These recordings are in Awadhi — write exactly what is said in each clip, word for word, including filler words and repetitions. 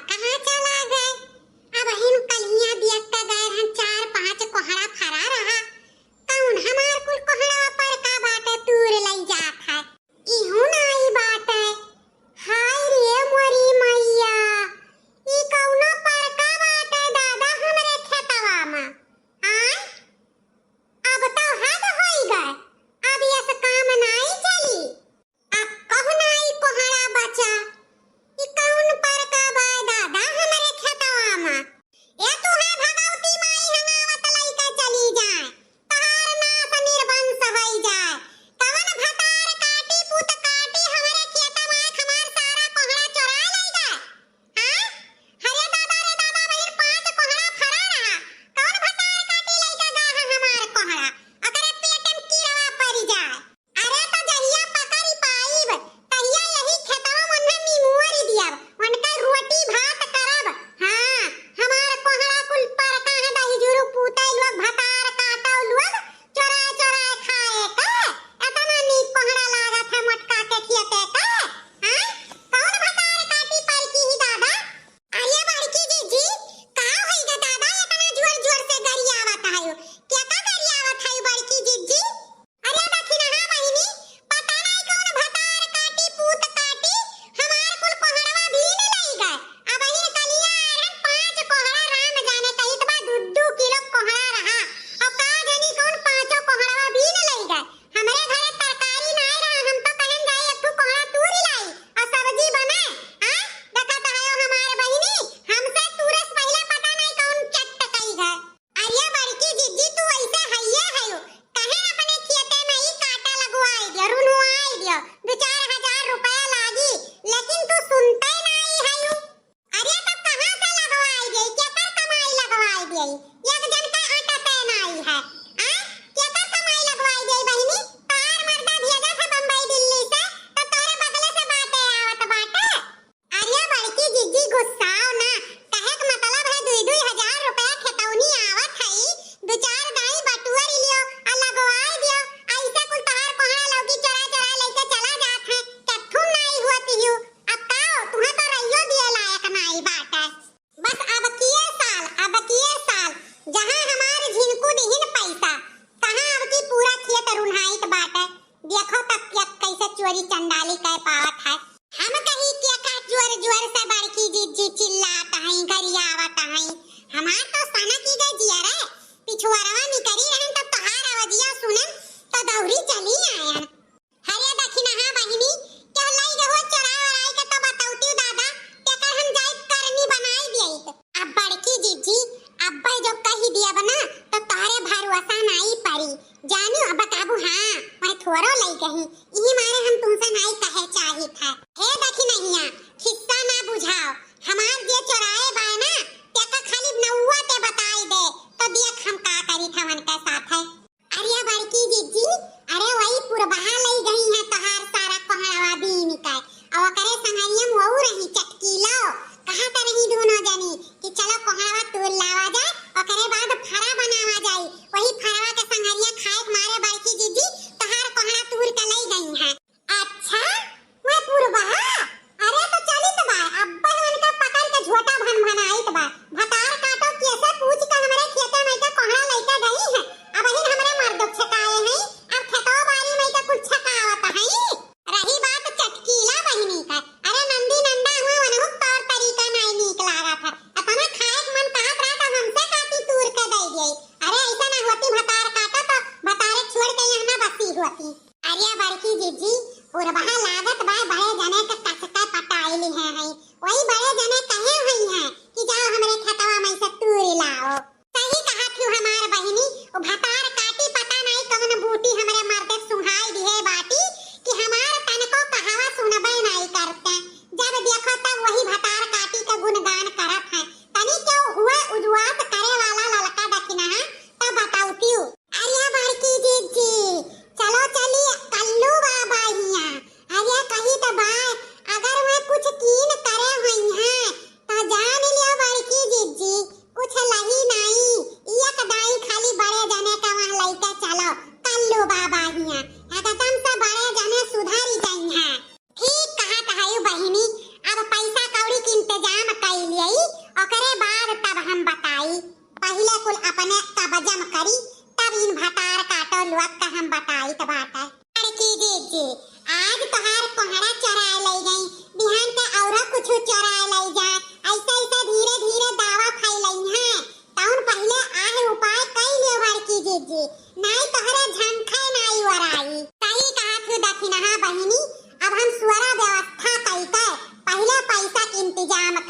कहाँ चला गए? अबहिन कलिया दियत गए रहन, चार पाँच कोहड़ा फरा रहा। कौन हमार कुल कोहड़ा परका बाटे तूर लई जात है? इहू नाई बाटे। हाय रे मोरी मैया, ई कौनो परका बाटे दादा हमरे खेतवा में। आय, अब तो हद होई गए, अब यस काम नाई चली। अब कहू नाई कोहड़ा बचा, ई कौन परका बा दादा हमरे खेतवा में? ए तू है भगवती माई हंगावत लइका चली जाए, तहार नाश निर्वंश होई जाए। कवन भतार काटी पूत काटी हमरे खेत में हमार सारा कोहड़ा चोरा लई गए? हाँ? अरे दादा रे दादा, बहिर पाँच कोहड़ा फरा रहा, कौन भतार काटी लइका गा है हमार कोहड़ा? अकरे पेट में कीड़वा पड़ जाए। अरे तो जहिया पकड़ी पाइब, तहिया यही खेतवा में उन्हें निमुअरी दियब, उनका रोटी भात करब। हाँ, हमार कोहड़ा कुल परका है, दही जुरू पूते लोग, भतार काटो लोग, चोराए चोराए खाए के। एतना नीक कोहड़ा लागत है मोटका के खियते के। हाँ, कौन भतार काटी परकी ही दादा? अरे बड़की जिज्जी, का होई गे दादा, एतना जोर जोर से गरियावत है? केका गरियावत है बड़की जिज्जी? अरे दखिनहा बहिनी, पता नाई कौन भतार काटी, पूत काटी, हमार कुल कोहड़वा बीन लई गए। अबहिन कलिया आए रहन, पाँच कोहड़ा राम जाने कहित बा, दू दू किलो कोहड़ा रहा। और का जानी कौन पाँचों कोहड़वा बीन लई गए। हमरे घरे तरकारी नाई रहा, हम तो कहन जाई एक ठू कोहड़ा तूरी लाई और सब्जी बनाए। हाँ, देखत हयो हमार बहिनी, हमसे तूरस पहिले पता नाई कौन चट्ट कई गए। अरे बड़की जिज्जी, तू ऐसे हइये हयू, कहे अपने खेते में ही काटा लगवाई दियो, रुनवाई दियो, दो चार हजार रुपया लागी, लेकिन तू सुनते नाई हयू। अरे तो कहाँ से लगवाई दियो, केकर कमाई लगवाई दियो? एक जन का अटते नाई है। आ? केकर कमाई लगवाई दियो बहिनी? तार मर्दा भेजा था बम्बई दिल्ली से, तो तोरे बगले से बाटे आवत बाटे। अरे बड़की जिज्जी गुस्साओ ना, कहे के मतलब है दुई दुई हजार रुपया खेतौनी आवत हई, दो चार दाई बटुअर लियो आ लगवाई दियो, ऐसे कुल तहार कोहड़ा लौकी चोरा चोरा लेके चला जात है, कथुम नाई हुआ तिहू। अब काओ, तुहे तो रहियो दिए लायक नाई बाटे। बस अब किए साल, अब किए साल, जहाँ हमार झिनकू दिहिन पैसा, तहाँ अब की पूरा खेत रुन्हाइत बाटे। देखो तब के कैसे चोरी चंडाली कै पावत है। हम कही के का जोर जोर से बड़की जिज्जी चिल्लात हई, गरियावत हई। हमार तो सनक ही गए जियरे, पिछुअरवा निकरी रहन तब तोहार आवाजिया सुनन तो दौरी चली आयन। हरे दखिनहा बहिनी, केहू लई गए हो चोरा वोराई के तो बतौती दादा, तेकर हम जाइत करनी बनाई दियत। अब बड़की जिज्जी, अब्बे जो कही दियब ना, तो तोहरे भरोसा नाई परी। जानू, अब बताबू, हाँ, मैं थोरो लई गही, इही मारे हम तुमसे नाई कहे चाहित है। हे दखिनहिया, खिस्सा ना बुझाओ, हमार जे चोराए बाय ना, तेका खाली नौवा ते बताई दे, तो देख हम का करी था।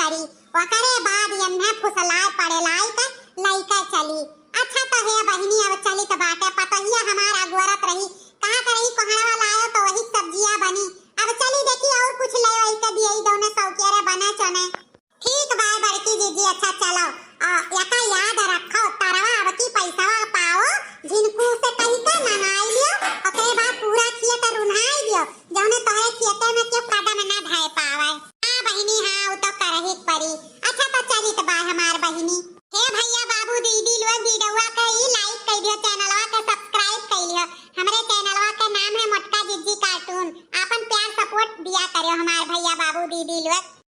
अरे, ओकरे बाद एन्हे फुसलाए पड़े लाई के लइके चली। अच्छा तो हे बहिनी, अब चलित बाटे, पतोहिया हमार अगोरत रही, कहत रही कोहड़वा लायो तो वही सब्जिया बनी। अब चली देखी और कुछ ले आई के दिए दोनों सौकेरे बने चने। ठीक बा बड़की जीजी, अच्छा चलो। आ, एका याद रखो, तरवा अब की पैसवा पाओ, झिनकू से कही के मंगाई लियो, ओकरे बाद पूरा खेत रुन्हाई दियो, जौने तोहरे खेते में केहू कदम ना धए पावे। हाँ बहिनी, हाँ, उ तो करही के पड़ी। अच्छा तो चलित बा हमार बहिनी। हे भैया बाबू दीदी लोग, वीडियोवा के ई like कइ दियो, चैनलवा के subscribe कइ लियो। हमरे चैनलवा के नाम है मोटका जिज्जी cartoon। आपन प्यार support दिया करियो हमार भैया बाबू दीदी लोग।